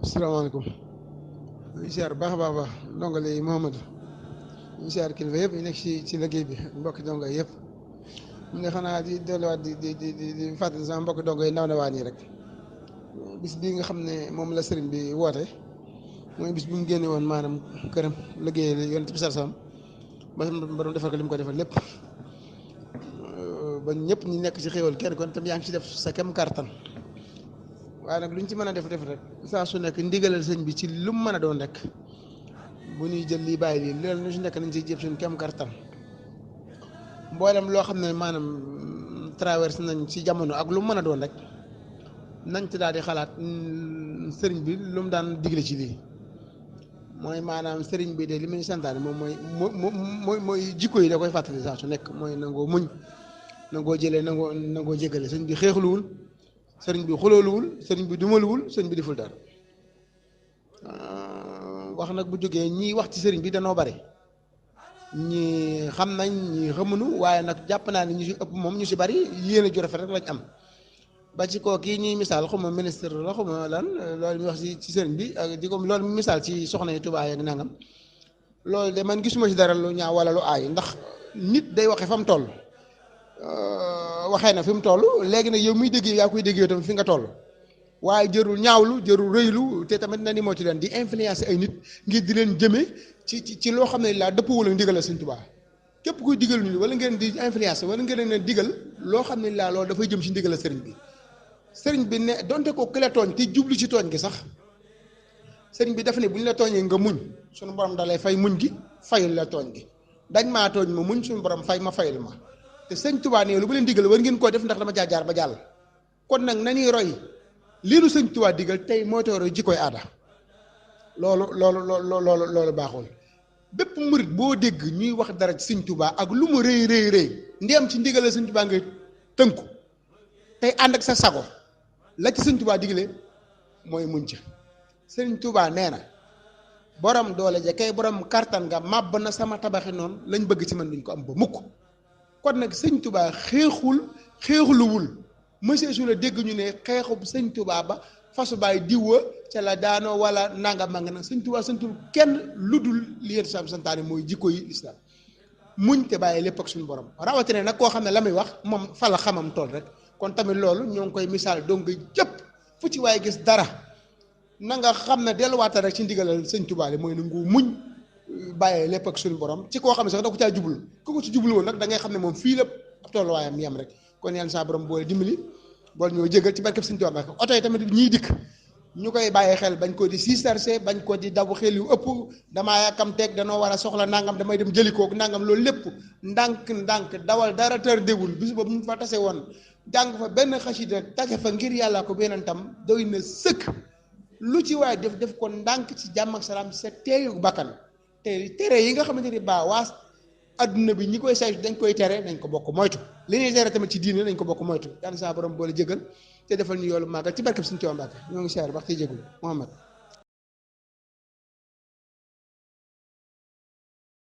asalaamaaleykum ñu siyaar baax a baax ndongole yi Mouhamadou ñu siyaar kilifa yëpp ñu nekk ci liggéey bi mbokki dongo yëpp mu ne xanaa di delluwaat di fàttali sama mbokki dongo yi ndaw ndawaan yi rek bis bii nga xam ne moom la sëriñ bi woote mooy bis bi mu génne woon maanaam këram liggéey yonent bi sarsam ba doon defal ko li mu ko defal lépp ba ñëpp ñi nekk ci xéewal kenn kon tam yaa ngi ci def sa kem kartan waaye nag lu ñu ci mën a def rek saa su nekk ndigalal sëñ bi ci lu mu mën a doon rek bu ñuy jël lii bàyyi lii loolu ñu si nekk nañ ciy jëf suñu kem kartan mboolem loo xam ne maanaam traversé nañ ci jamono ak lu mu mën a doon rek nañ ci daal di xalaat sëriñ bi lu mu daan digle ci lii mooy maanaam sëriñ bi de li mu ñu santaane moom mooy jikko yi da koy fàttali saa su nekk mooy nangoo muñ nangoo jëlee nangoo jégale sëñ bi xeexluwul sëriñ bi xulooluwul sëriñ bi dumaluwul sëriñ bi deful dara wax nag bu jógee ñii wax ci sëriñ bi danoo bare ñi xam nañ ñi xamuñu waaye nag jàpp naa ne ñu si ëpp moom ñu si bari yéene ju rafet rek lañ am ba ci koo kii ñuy misaal xuma ministre la xuma lan loolu ñu wax ci sëriñ bi ak di ko loolu misaal ci soxna yi Tuubaa ak nangam loolu de man gisuma ci dara lu ñaaw wala lu aay ndax nit day waxe fa mu toll waxee na fi mu toll léegi nag yow muy dégg yaa koy dégg yow tamit fi nga toll waaye jërul ñaawlu jërul rëylu te tamit na ni moo ci leen di influencer ay nit ngir di leen jëme ci loo xam ne laa dëppwul ak ndigal la Sëñ Tuubaa képp kuy digal nit wala ngeen di influencer wala ngeen leen digal loo xam ne laa loolu dafay jëm ci ndigal la sëriñ bi sëriñ bi ne donte ko ki la tooñ te jublu ci tooñ gi sax sëriñ bi dafa ne bu ñu la tooñee nga muñ suñu borom da lay fay muñ gi fayul la tooñ gi dañ maa tooñ ma muñ suñu borom fay ma fayul ma te Sëñ Tuubaa ne lu bu leen digal war ngeen koo def ndax dama jaar ba jàll kon nag nañuy roy lii nu Sëñ Tuubaa digal tey mooy too roy jikkoy aada loolu baaxul bépp murit boo dégg ñuy wax dara ci Sëñ Tuubaa ak lu mu rëy ndéem ci ndigal la Sëñ Tuubaa ngay tënku tey ànd ak sa sago la ci Sëñ Tuubaa digle mooy muñ ca Sëñ Tuubaa nee na borom doole ja kay borom kartan nga màbb na sama tabaxi noonu lañ bëgg ci man duñ ko am ba mukk kon nag Sëñ Tuubaa xeexuluwul monsieur su la dégg ñu ne xeexub Sëñ Tuubaa ba fasu baay diwa ca la daanoo wala nanga ma nga nag Sëñ Tuubaa santul kenn lu dul li yéen sam santaane mooy jikko yi lislaam muñ te bàyyi lépp ak suñu borom rawatina nag koo xam ne la muy wax moom fa la xamam tool rek kon tamit loolu ñoo ngi koy misaal dong nga jëpp fu ci waaye gis dara na nga xam ne delluwaata rek ci ndigalal Sëñ Tuubaa li mooy nangu muñ bàyyee lépp ak suñu borom ci koo xam ne sax da ko caa jublu ku ko ci jublu woon nag da ngay xam ne moom fii la ab tolluwaayam yem rek kon yàlla saa borom boole dimbali boole ñoo jégal ci barkeb Sëñ Tuubaa oto yi tamit ñiy dikk ñu koy bàyyi xel bañ ko di siistarse bañ ko di dabu xel yu ëpp damaa yàkkam teeg danoo war a soxla nangam damay dem jëli koog nangam loolu lépp ndànk dawal dara tër déwul bis boobu mu fa tase woon jàng fa benn xasida tase fa ngir yàlla ko beneen tam doy na sëkk lu ci waaye def ko ndànk ci jàmm ak salaam sa teeyu bakkan te tere yi nga xamante ni waas adduna bi ñi koy saytu dañ koy tere nañ ko bokk moytu li ñuy tere tamit ci diine nañ ko bokk moytu yàlla saa borom boole jégal te defal ñu yoolu màggal ci barkeb Sëñ Tuubaa Mbàkke ñoo ngi siyaar bax te jégalu Muhammad